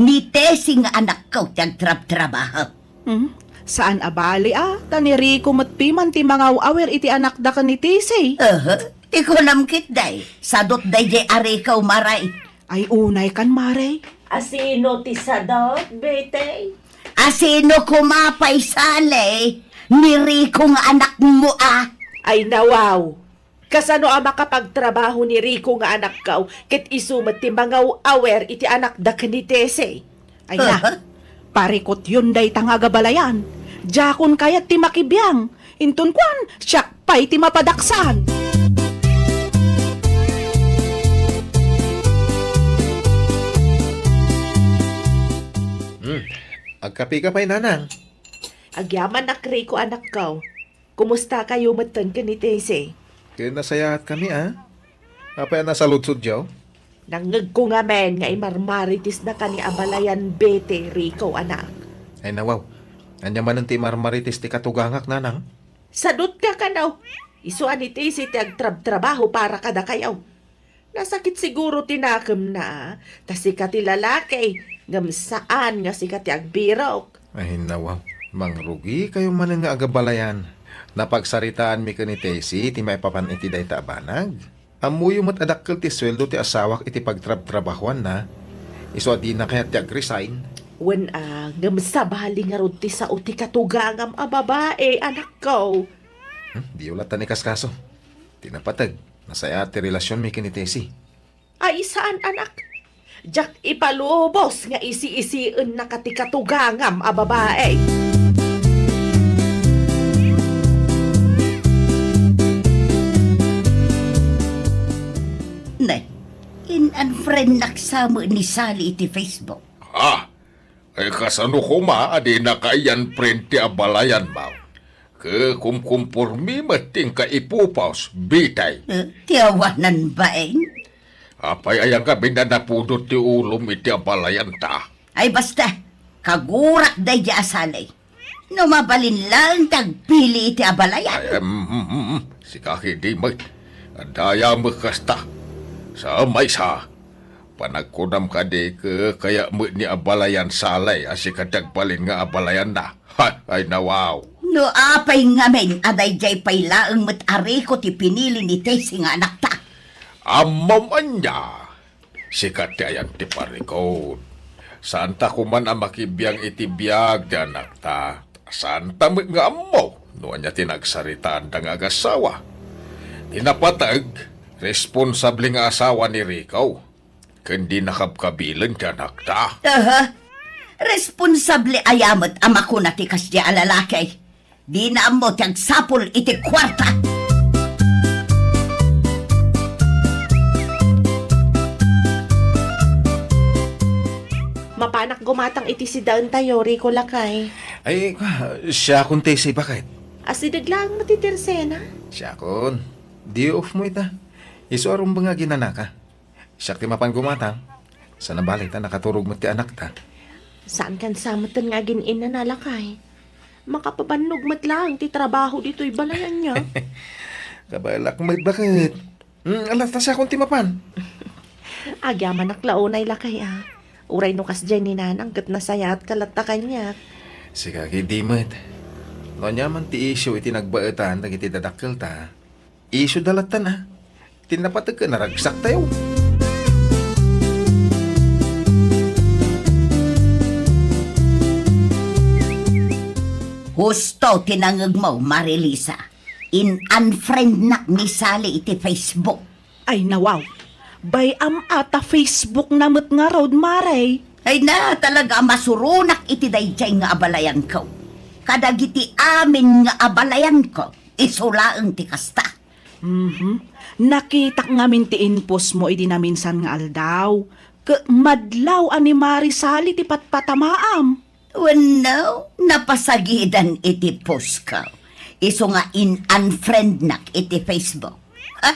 Ni Tessie nga anakko ti agtrabtrabaho. Hmm? Saan a bali a, ta ni Rico met piman ti mangaw-awer iti anakda ken ni Tessie. Aha, ti kunam ketdi, sadut daydiay a Rico, Mari. Ay, unay kan, Mari. Asino ti sadut, Betty? Asino koma pay, Sally? Ni Rico nga anakmo a? Ay, nawaw. Kasano a makapagtrabaho ni Rico nga anakko ket isu met ti mangaw-awer iti anakda ken ni Tessie? Ay na, parikutyon dayta nga agabalayan. Diakon kayat ti makibiang. Inton kuan, siak pay ti mapadaksan. Hmm. Agkapika pay, nanang? Agyamanak, Rico, anakko. Kumustakayo metten ken ni Tessie? Ket nasayaatkami, a. Apay a nasaludsodyo? Nangngegko ngamin nga imarmaritisnaka ni abalayan Betty, Rico, anak. Ay, nawaw. Ania manen ti imarmaritis ti katugangak, nanang? Sadutka kano. Isu a ni Tessie ti agtrabtrabaho para kadakayo. Nasakit siguro ti nakemna, ta sika ti lalaki, ngem saan nga sika ti agbirok. Ay, nawaw. Mangrugikayo manen nga agabalayan. Napagsaritaanmi ken ni Tessie ti maipapan iti dayta a banag. Ammoyo met a dakkel ti sueldo ti asawak iti pagtrabtrabahoanna. Isu a dina kayat ti agresign. Wen a, ngem sabali ngarud ti sao ti katugangam a babai, anakko. Hmm, diyo latta ni kaskaso. Ti napateg, nasayaat ti relasionmi ken ni Tessie. Ay, saan, anak? Diak ipalubos nga isi-isiennaka ti katugangam a babai. Ne, in-unfriendnak sa met ni Sally iti Facebook. Ha? Ay, kasano koma a dinaka i-unfriend ti abalayanmo? Ket kumkumpormi met ti inka ipupos, Betty. Eh, ti awanan bain? Apay aya ngamin a napudot ti ulom iti abalayanta? Ay, basta, kagurak daydi a Sally. No mabalin laeng ti agpili iti abalayan. Ay, em, em, em, em. Sika ketdi met. Adda aya met kasta. Sa maysa, panagkunam kadi ket kayat met ni abalayan Sally a sika ti agbalin nga abalayanna. Ha, ay nawaw. No apay ngamin a daydiay pay laeng met a Rico ti pinili ni Tessie nga anakta? Ammom ania? Sika ti ayan ti parikut. Saanta koman a makibiang iti biag ti anakta. Saanta met nga ammo no ania ti nagsaritaanda nga agasawa. Ti napateg, responsable nga asawa ni Rico. Ken di nakabkabilen ti anakta. Aha. Responsable aya met a makuna ti kasdiay a lalaki. Dina ammo ti agsapul iti kuarta. Mapanak gumatang iti sidaentayo, Rico lakay. Ay, siakon ti sibaket. Asideg laeng met ti tersena. Siakon. Day off mo ita. Isu a rumbeng a ginanaka. Siak ti mapan gumatang. Saan a bali ta nakaturog met ti anakta. Saankan sa metten nga agin-innana, lakay. Makapabannog met laeng ti trabaho ditoy balay ania. Kabaelak met baket. Mm, ala, ta siakon ti mapan. Agyamanak la unay, lakay, a. Uray no kasdiay ni nanang ket nasayaatka latta kaniak. Sika ketdi met. No ania man ti isyu iti nagbaetan dagiti dadakkelta, isyu da lattan a. Ti napateg ket naragsaktayo. Husto ti nangngegmo, Marilisa. In-unfriendnak ni Sally iti Facebook. Ay, nawaw. Bay-am a ta Facebook na met ngarud, Mare. Ay na, talaga a masuronak iti daydiay nga abalayanko. kadagiti amin nga abalayanko, isu laeng ti kasta. Mhm. Nakitak ngamin ti inpostmo idi naminsan nga aldaw. Ket madlaw a ni Mari Sally ti patpatamaam. Wenno, napasagidan iti postko. Isu nga in-unfriendnak iti Facebook. Ha?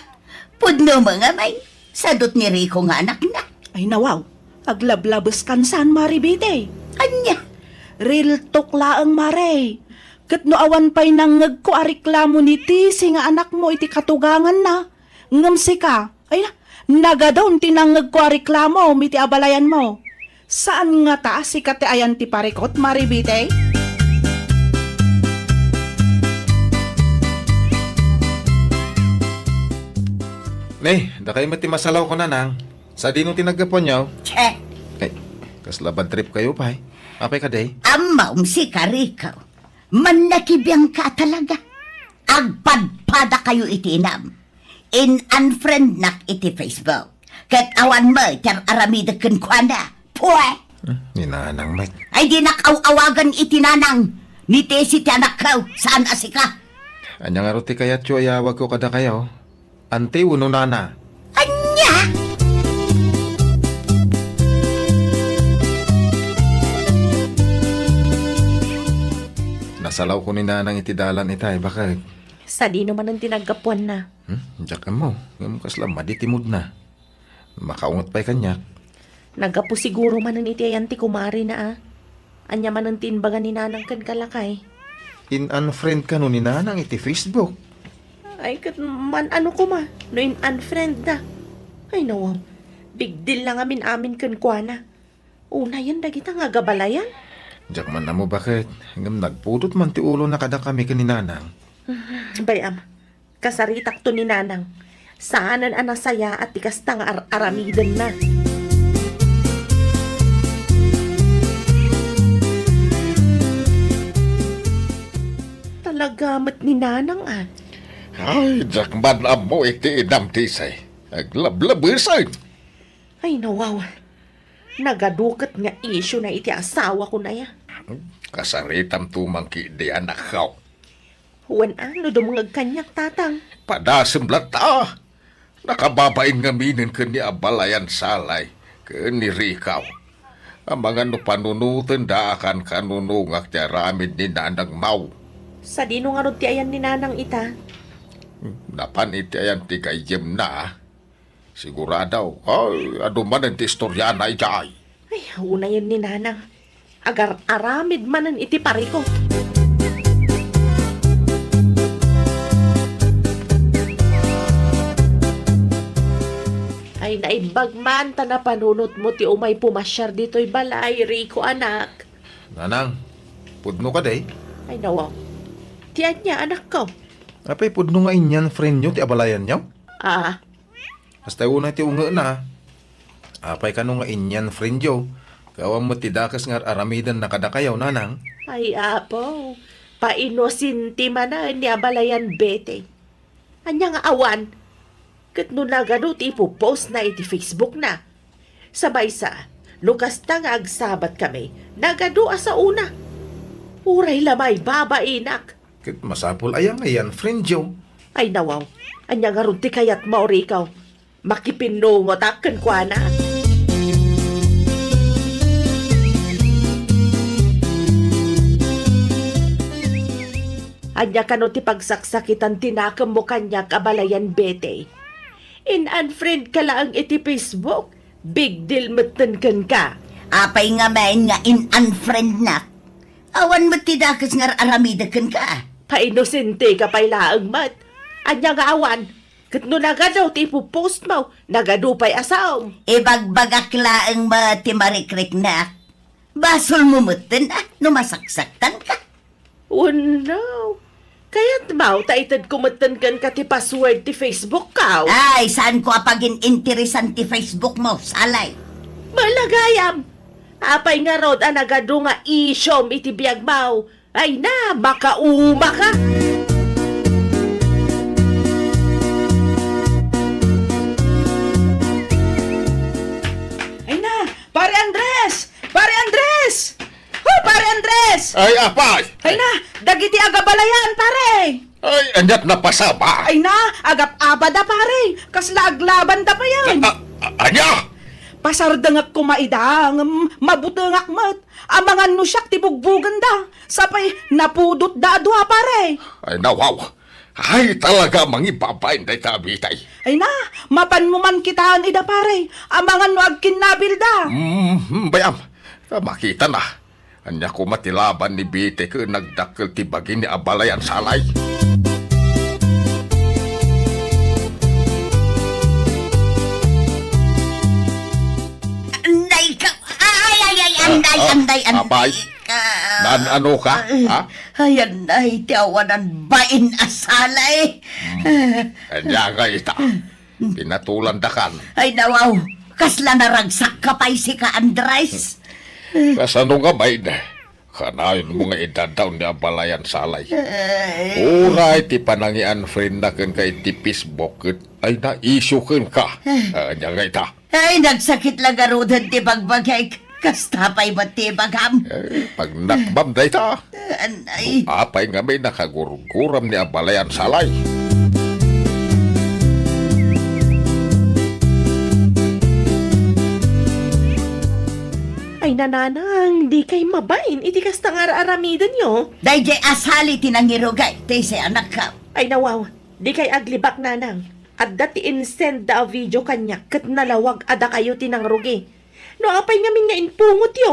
Pudno mo ngamin, sadut ni Rico nga anakna. Ay, nawaw. Aglablabeskan saan, Mari Betty. Ania? Real talk laeng, Mari. Ket no awan pay nangngegko a reklamo ni Tisi nga anakmo iti katuganganna, ngem sika, ay na, nagadun ti nangngegko a reklamo iti abalayanmo. Saan ngata a sika ti ayan ti parikut, Mari Betty? Ne, dakay met ti masalawko, Nanang. Sadino ti naggapuanyo? Che! Ay, kasla bad tripkayo pay. Apay kadi? Ammom sika, Rico. Mannakibiangka a talaga. Agpadpadakayo iti inam. In-unfriendnak iti Facebook. Ket awan met ti ar-aramidek kenkuana. Pue! Hmm, ni Nanang met. Ay, dinak aw-awagan iti Nanang. Ni Tesi ti anakko, saan a sika. Ania ngarud ti kayatyo a iawagko kadakayo? Auntie wenno Nana? Ania? Nasalawko ni Nanang iti dalan itay, baket. Sadino manen ti naggapuanna? Hmm? Diak ammo. Ngem kasla madi ti moodna. Makaunget pay kaniak. Naggapu siguro manen iti ayan ti kumarina, a. Ania manen ti imbaga ni Nanang kenka, lakay? In-unfriend kano ni Nanang iti Facebook. Ay, ket man-ano koma no in-unfriend na. Ay, nawaw. Big deal la ngamin amin kenkuana. Unayen dagita nga agabalayan. Diak man ammo baket, ngem nagpudot man ti ulona kadakami ken ni Nanang. Bay-am, kasaritakto ni Nanang. Saanen a nasayaat ti kasta nga ar-aramidenna. Talaga met ni Nanang, a. Ay, diak man ammo iti inam ti isay. Aglablabesen. Ay, nawaw. Nagadu ket nga isyu na iti asawakon aya. Kasaritamto man ketdi, anakko. Wen a, no dumngeg kaniak, tatang. Padasem latta. Nakababain ngaminen ken ni Abalayan Salay ken ni Rikaw. Amangan no panunotenda a kankanunongak ti aramid ni Nanang Mau. Sadino ngarud ti ayan ni Nanang ita? Napan iti ayan ti gayyemna. Sigurado, ay, adu manen ti istoriana idiay. Ay, unayen ni Nanang. Agar-aramid manen iti parikut. Ay, naimbag man ta napanunotmo ti umay pumasiar ditoy balay, Rico, anak. Nanang, pudno kadi? Ay, nawaw. Ti ania, anakko? Apay pudno nga in-unfriendyo ti abalayanyo? Ah, Kasta unay ti ungena. Apay kano nga in-unfriendyo? Ket awan met ti dakes nga ar-aramidenna kadakayo, Nanang? Ay, Apo, painosente manen ni abalayan Betty. Ania nga awan? Ket no nagadu ti ipo-postna iti Facebookna. Sa maysa, no kasta nga agsabatkami, nagadu a saona. Uray la maibabainak. Ket masapul aya nga in-unfriendyo? Ay, nawaw. Ania ngarud ti kayatmo, Rico? Makipinnungotak kenkuana. Ania kano ti pagsaksakitan ti nakemmo kaniak, abalayan Betty? In-unfriendka laeng iti Facebook. Big deal metten kenka. Apay ngamin nga in-unfriendnak? Awan met ti dakes nga ar-aramidek kenka. Painosenteka pay laeng met. Ania nga awan? Ket no nagadu ti ipo-postmo, nagadu pay a saom. Ibagbagak laeng met ti marikriknak. Basolmo metten a no masaksaktanka. Oh no! Kayatmo ta itedko metten kenka ti password ti Facebookko? Ay, saanko a pagin-interesan ti Facebookmo, Salay. Malagayam! Apay ngarud a nagadu nga isyum iti biagmo? Ay na, makaumaka! Ay na, Pare Andres! Pare Andres! Oh, Pare Andres! Ay, apay! Ay na, dagiti agabalayan, pare! Ay, aniat napasama? Ay na, agap-abada, pare. Kasla aglabanda payen. A-, a-, a-, ania? Pasardengek koma ida, ngem mabutengak met. Amangan no siak ti bugbugenda. Sapay, napudotda a dua, pare. Ay, nawaw. Ay, talaga mangibabain dayta a bitay. Ay na, mapanmo man kitaen ida, pare. Amangan no agkinnabilda. Mm, bayam. Makita na. Ania koma ti laban ni Bite ken nagdakkel ti bagi ni Abalayan Salay? Anday ka! Ay, ay, ay, anday, Ah, ah, anday, anday apay? ka! Naan-ano ka, ha? Ay, anday, ti awanan bain a salay! Hmm. Ania nga ita? Pinatulandakan. Ay, nawaw! Kasla naragsak ka pay sika, Andres! Kasano nga bain? Kanayon mo nga idadaw ni Abalayan Salay. Ay. Uray ti panangi-unfriend na kenka iti Facebook ket ay na-issue kenka. Ah, ania nga ita? Ay, nagsakit la garuden ti bagbagik. Kasta pay met ti ibagam. Eh, pagnakbam dayta. Anay. Apay ngamin nakagurguram ni Abalayan Salay? Ay, nanang, dikay mabain iti kasta nga ar-aramidenyo. Daydiay a sali ti nangirugay, Tessie, anakko. Ay, nawaw, dikay aglibak, nanang. Adda ti insend da a video kaniak ket nalawag a dakayo ti nangrugi. No apay ngamin nga impungotyo?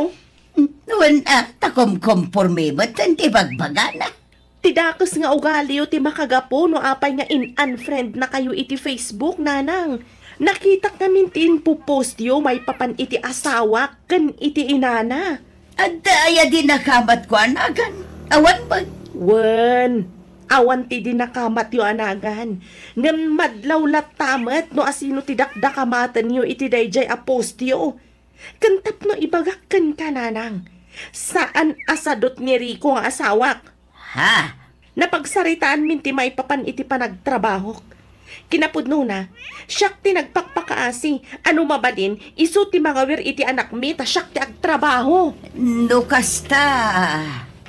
Wen, ah, ta kumkomporme met ti bagbagana. Ti dakes nga ugaliyo ti makagapu no apay nga in-unfriend nakayo iti Facebook, nanang. Nakitak ngamin ti inpupostyo maipapan iti asawak ken iti inana. Adda aya di nakamatko a nagan? Awan met. Wen, awan ti di nakamatyo a nagan. Ngem madlaw latta met no asino ti dakdakamatenyo iti daydiay a postyo. Ken tapno ibagak kenka, nanang, saan a sadot ni Rico nga asawak. Ha? Napagsaritaanmin ti maipapan iti panagtrabahok. Kinapudnona, siak ti nagpakpakaasi a no mabalin, isu ti mangawir iti anakmi ta siak ti agtrabaho. No kasta.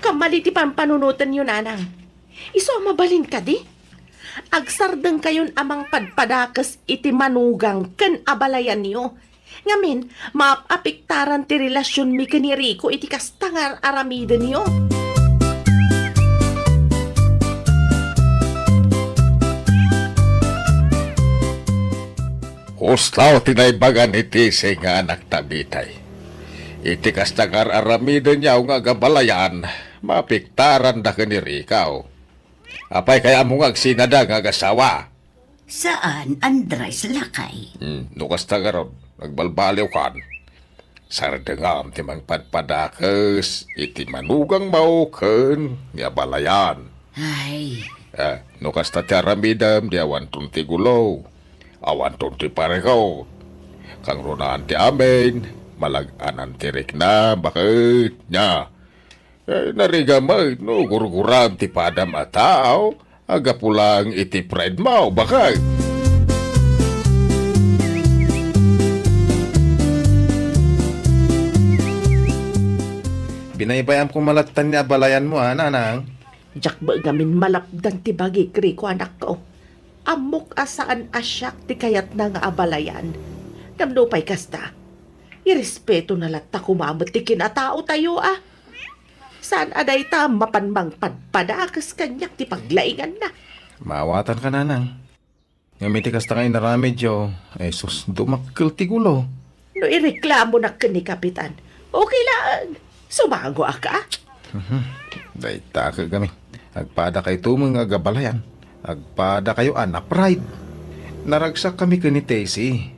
Kammali ti pampanunotenyo, nanang. Isu a mabalin kadi? Agsardengkayon a mangpadpadakes iti manugang ken abalayanyo. Ngamin, maap-apektaran ti relasionmi ken ni Rico iti kasta nga ar-aramidenyo. Kasta ti naibaga ni Tessie nga anakta, Bitay. Iti kasta nga ar-aramidenyo nga agabalayan, maapektaranda ken ni Rico. Apay kayatmo nga agsinada nga agasawa? Saan, Andres, lakay. Hmm, no kasta ngarud, nagbalbaliwkan. Sardengam ti mangpadpadakes iti manugangmo ken ni abalayan. Ay. Eh, no kasta ti aramidem, di awanton ti gulo, awanton ti parikut. Kangrunaan ti amin, malag-anan ti rikna, baket, nia. Eh, narigat met no gurguram ti padam a tao, gapu laeng iti pride mo, baket. Binaybayam koma lattan ni abalayanmo, a, nanang. Diak met ngamin malapdan ti bagik, Rico, anakko. Ammok a saan a siak ti kayatna nga abalayan. Ngem no pay kasta, irespetona latta koma met ti kinataotayo, a. Saan a dayta mapan mangpadpadakes kaniak ti paglainganna. Maawatanka, nanang. Ngem iti kasta nga inaramidyo, ay sus, dumakkel ti gulo. No ireklamonak ken ni Kapitan, okay laeng. Sumangoak, a. Mhm. Dayta ket kami. Agpadakayto met nga agabalayan. Agpadakayo a na-pride. Naragsakkami ken ni Tessie.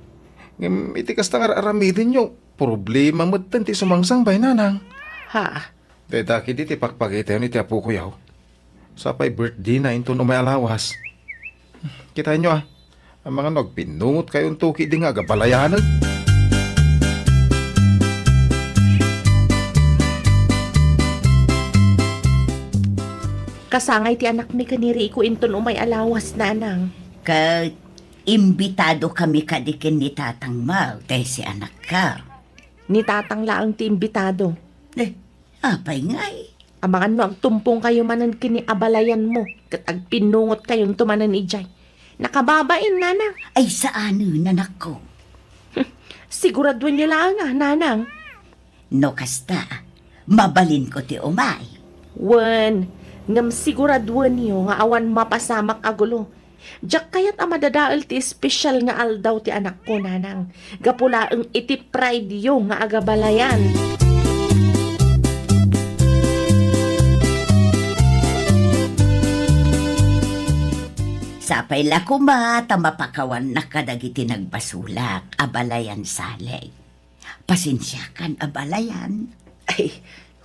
Ngem iti kasta nga ar-aramidenyo, problema metten ti sumangsangbay, nanang. Ha? Dayta ketdi ti pakpakitayon iti apokoyo. Sapay birthday na inton umay a lawas. Kitaenyo, a. Amangan no agpinnungotkayo intoy ketdi nga agabalayanen. Kasangay ti anakmi ken ni Rico inton umay a lawas, nanang. Ket imbitadokami kadi ken ni tatangmo, Tessie, anakko. Ni tatang laeng ti imbitado. Eh, apay ngay? Amangan no agtumpongkayo manen ken ni abalayanmo ket agpinnungotkayon to manen idiay. Nakababain, Nanang. Ay, saanen, anakko. Siguraduenyo laeng a, Nanang. No kasta, mabalinko ti umay. Wen, ngem siguraduenyo nga awan mapasamak a gulo. Diak kayat a madadael ti espesyal nga aldaw ti anakko, Nanang. Gapu laeng iti pride-yo nga agabalayan. Sapay la koma ta mapakawannak kadagiti nagbasolak, abalayan Sally. Pasensiakan, abalayan. Ay,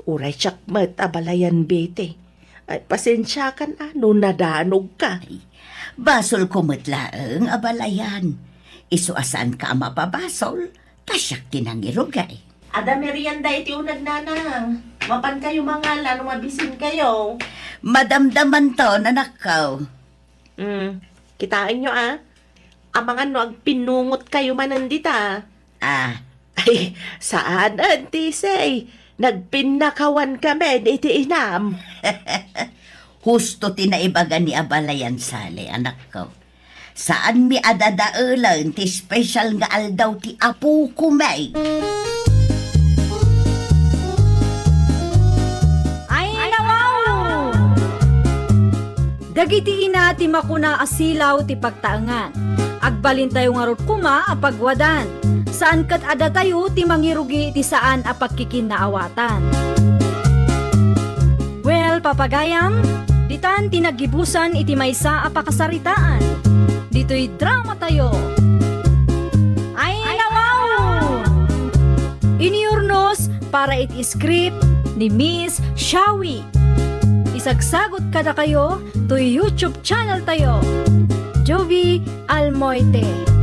uray siak met, abalayan Betty. Ay, pasensiakan a no nadanogka. Ay, basolko met laeng, abalayan. Isu a saanka a mapabasol, ta siak ti nangirugay. Adda merienda iti uneg, Nanang. Mapankayo mangala no mabisinkayo. Madamdamanton, anakko. Hmm, kitaenyo a. Amangan no agpinnungotkayo manen dita. Ah. Ay, saan, Auntie Say. Nagpinnakawan kami iti inam. Husto ti naibaga ni abalayan Sally, anakko. Saanmi a dadaelen ti espesyal nga aldaw ti apokon. Ay, nawaw! Dagiti ina ti makuna a silaw ti pagtaengan. Agbalintayo ngarud koma a pagwadan. Saan ket a datayo ti mangirugi iti saan a pagkikinnaawatan. Well, papagayam, ditan ti naggibusan iti maysa a pakasaritaan. Ditoy dramatayo. Ay, nawaw! Iniurnos para iti script ni Miss Shawi. Isagsagut kadakayo toy YouTube channel tayo, Jovi Almoite.